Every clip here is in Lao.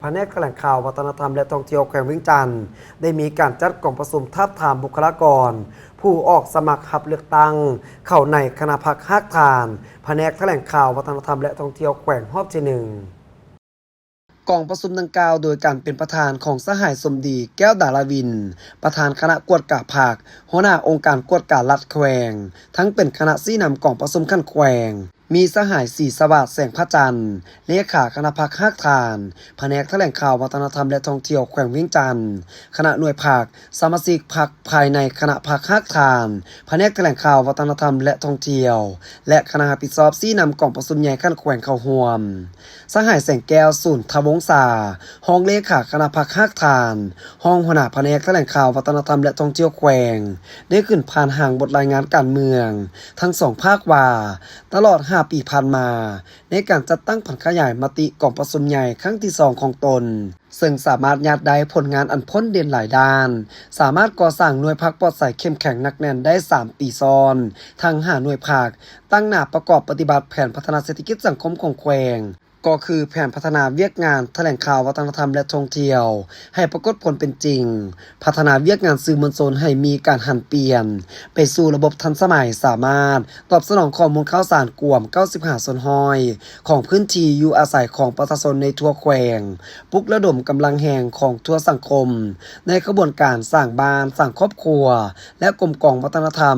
ພະແນກຖະແຫຼງຂ່າວ ວັດທະນະທຳ ແລະ ທ່ອງທ່ຽວແຂວງວຽງຈັນ ໄດ້ມີການຈັດກອງປະຊຸມທາບທາມບຸກຄະລາກອນ ຜູ້ອອກສະໝັກຮັບເລືອກຕັ້ງ ເຂົ້າໃນຄະນະພັກຮາກຖານ ພະແນກຖະແຫຼງຂ່າວ ວັດທະນະທຳ ແລະ ທ່ອງທ່ຽວແຂວງ ຮອບທີໜຶ່ງ. ກອງປະຊຸມດັ່ງກ່າວ ໂດຍການເປັນປະທານຂອງສະຫາຍ ສົມດີ ແກ້ວດາລາວິນ ປະທານຄະນະກວດກາພັກ, ຫົວໜ້າອົງການກວດກາລັດແຂວງ, ທັງເປັນຄະນະຊີ້ນຳກອງປະຊຸມຂັ້ນແຂວງ, ມີສະຫາຍ ສີສະຫວາດ ແສງພະຈັນ ເລຂາຄະນະພັກຮາກຖານ ພະແນກຖະແຫຼງຂ່າວ ວັດທະນະທຳ ແລະ ທ່ອງທ່ຽວແຂວງວຽງຈັນ, ຄະນະໜ່ວຍພັກ, ສະມາຊິກພັກພາຍໃນຄະນະພັກຮາກຖານ ພະແນກຖະແຫຼງຂ່າວ ວັດທະນະທຳ ແລະ ທ່ອງທ່ຽວ ແລະ ຄະນະຮັບຜິດຊອບຊີ້ນຳກອງປະຊຸມໃຫຍ່ຂັ້ນແຂວງເຂົ້າຮ່ວມ. ສະຫາຍ ແສງແກ້ວ ສູນທະວົງສາ ຮອງເລຂາຄະນະພັກຮາກຖານ, ຮອງຫົວໜ້າພະແນກຖະແຫຼງຂ່າວ ວັດທະນະທຳ ແລະ ທ່ອງທ່ຽວແຂວງ ໄດ້ຂຶ້ນຜ່ານຮ່າງບົດລາຍງານການເມືອງທັງສອງພາກວ່າ ຕະຫຼອດຫ້າປີຜ່ານມາ ໃນການຈັດຕັ້ງຜັນຂະຫຍາຍມະຕິກອງປະຊຸມໃຫຍ່ຄັ້ງທີສອງຂອງຕົນ, ເຊິ່ງສາມາດຍາດໄດ້ຜົນງານອັນພົ້ນເດັ່ນຫຼາຍດ້ານ, ສາມາດກໍ່ສ້າງໜ່ວຍພັກປອດໃສເຂັ້ມແຂງໜັກແໜ້ນໄດ້ສາມປີຊ້ອນ, ທັງຫ້າໜ່ວຍພັກ, ຕັ້ງໜ້າປະກອບປະຕິບັດແຜນພັດທະນາເສດຖະກິດສັງຄົມຂອງແຂວງ, ກໍຄືແຜນພັດທະນາວຽກງານຖະແຫຼງຂ່າວ ວັດທະນະທຳ ແລະ ທ່ອງທ່ຽວ ໃຫ້ປາກົດຜົນເປັນຈິງ, ພັດທະນາວຽກງານສື່ມວນຊົນໃຫ້ມີການຫັນປ່ຽນໄປສູ່ລະບົບທັນສະໄໝ, ສາມາດຕອບສະໜອງຂໍ້ມູນຂ່າວສານກວມເກົ້າສິບຫ້າສ່ວນຮ້ອຍຂອງພື້ນທີ່ຢູ່ອາໄສຂອງປະຊາຊົນໃນທົ່ວແຂວງ, ປຸກລະດົມກຳລັງແຮງຂອງທົ່ວສັງຄົມ ໃນຂະບວນການສ້າງບ້ານ, ສ້າງຄອບຄົວ ແລະ ກົມກອງວັດທະນະທຳ,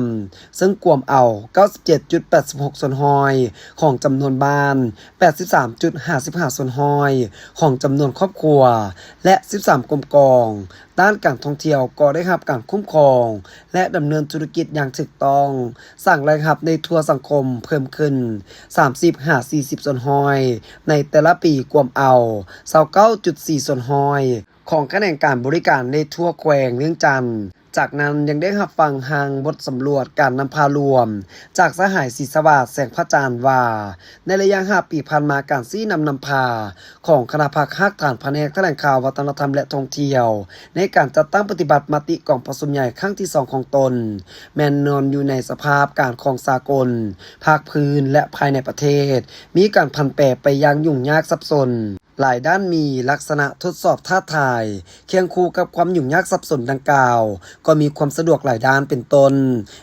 ເຊິ່ງກວມເອົາເກົ້າສິບເຈັດຈຸດແປດສິບຫົກສ່ວນຮ້ອຍຂອງຈຳນວນບ້ານ, ແປດສິບສາມຈຸດຫ້າສິບຫ້າສ່ວນຮ້ອຍຂອງຈຳນວນຄອບຄົວ ແລະ ສິບສາມກົມກອງດ້ານການທ່ອງທ່ຽວກໍໄດ້ຮັບການຄຸ້ມຄອງ ແລະ ດຳເນີນທຸລະກິດຢ່າງຖືກຕ້ອງ, ສ້າງລາຍຮັບໃນທົ່ວສັງຄົມເພີ່ມຂຶ້ນສາມສິບຫາສີ່ສິບສ່ວນຮ້ອຍໃນແຕ່ລະປີ, ກວມເອົາຊາວເກົ້າຈຸດສີ່ສ່ວນຮ້ອຍຂອງຂະແໜງການບໍລິການໃນທົ່ວແຂວງວຽງຈັນ. ຈາກນັ້ນຍັງໄດ້ຮັບຟັງຮ່າງບົດສຳຫຼວດການນຳພາລວມ ຈາກສະຫາຍ ສີສະຫວາດ ແສງພະຈັນ ວ່າ ໃນໄລຍະຫ້າປີຜ່ານມາ, ການຊີ້ນຳນຳພາຂອງຄະນະພັກຮາກຖານພະແນກຖະແຫຼງຂ່າວ ວັດທະນະທຳ ແລະ ທ່ອງທ່ຽວ ໃນການຈັດຕັ້ງປະຕິບັດມະຕິກອງປະຊຸມໃຫຍ່ຄັ້ງທີສອງຂອງຕົນ ແມ່ນນອນຢູ່ໃນສະພາບການຂອງສາກົນ, ພາກພື້ນ ແລະ ພາຍໃນປະເທດ ມີການຜັນແປໄປຢ່າງຫຍຸ້ງຍາກສັບສົນ. ຫຼາຍດ້ານມີລັກສະນະທົດສອບທ້າທາຍ, ຄຽງຄູ່ກັບຄວາມຫຍຸ້ງຍາກສັບສົນດັ່ງກ່າວ, ກໍມີຄວາມສະດວກຫຼາຍດ້ານ ເປັນຕົ້ນ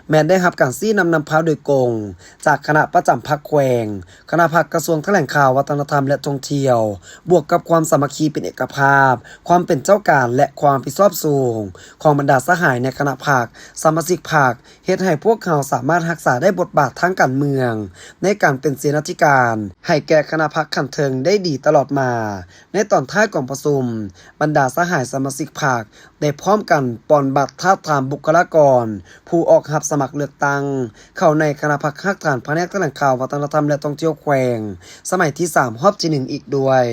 ແມ່ນໄດ້ຮັບການຊີ້ນຳນຳພາໂດຍກົງຈາກຄະນະປະຈຳພັກແຂວງ, ຄະນະພັກກະຊວງຖະແຫຼງຂ່າວ, ວັດທະນະທຳ ແລະ ທ່ອງທ່ຽວ, ບວກກັບຄວາມສາມັກຄີເປັນເອກະພາບ, ຄວາມເປັນເຈົ້າການ ແລະ ຄວາມຮັບຜິດຊອບສູງຂອງບັນດາສະຫາຍໃນຄະນະພັກ, ສະມາຊິກພັກ, ເຮັດໃຫ້ພວກເຮົາສາມາດຮັກສາໄດ້ບົດບາດທາງການເມືອງ ໃນການເປັນເສນາທິການໃຫ້ແກ່ຄະນະພັກຂັ້ນເທິງໄດ້ດີຕະຫຼອດມາ. ໃນຕອນທ້າຍກອງປະຊຸມ, ບັນດາສະຫາຍສະມາຊິກພັກໄດ້ພ້ອມກັນປ່ອນບັດທາບທາມບຸກຄະລາກອນຜູ້ອອກຮັບສະໝັກເລືອກຕັ້ງ ເຂົ້າໃນຄະນະພັກຮາກຖານພະແນກຖະແຫຼງຂ່າວ, ວັດທະນະທຳ ແລະ ທ່ອງທ່ຽວແຂວງ ສະໄໝທີສາມ ຮອບທີໜຶ່ງອີກດ້ວຍ.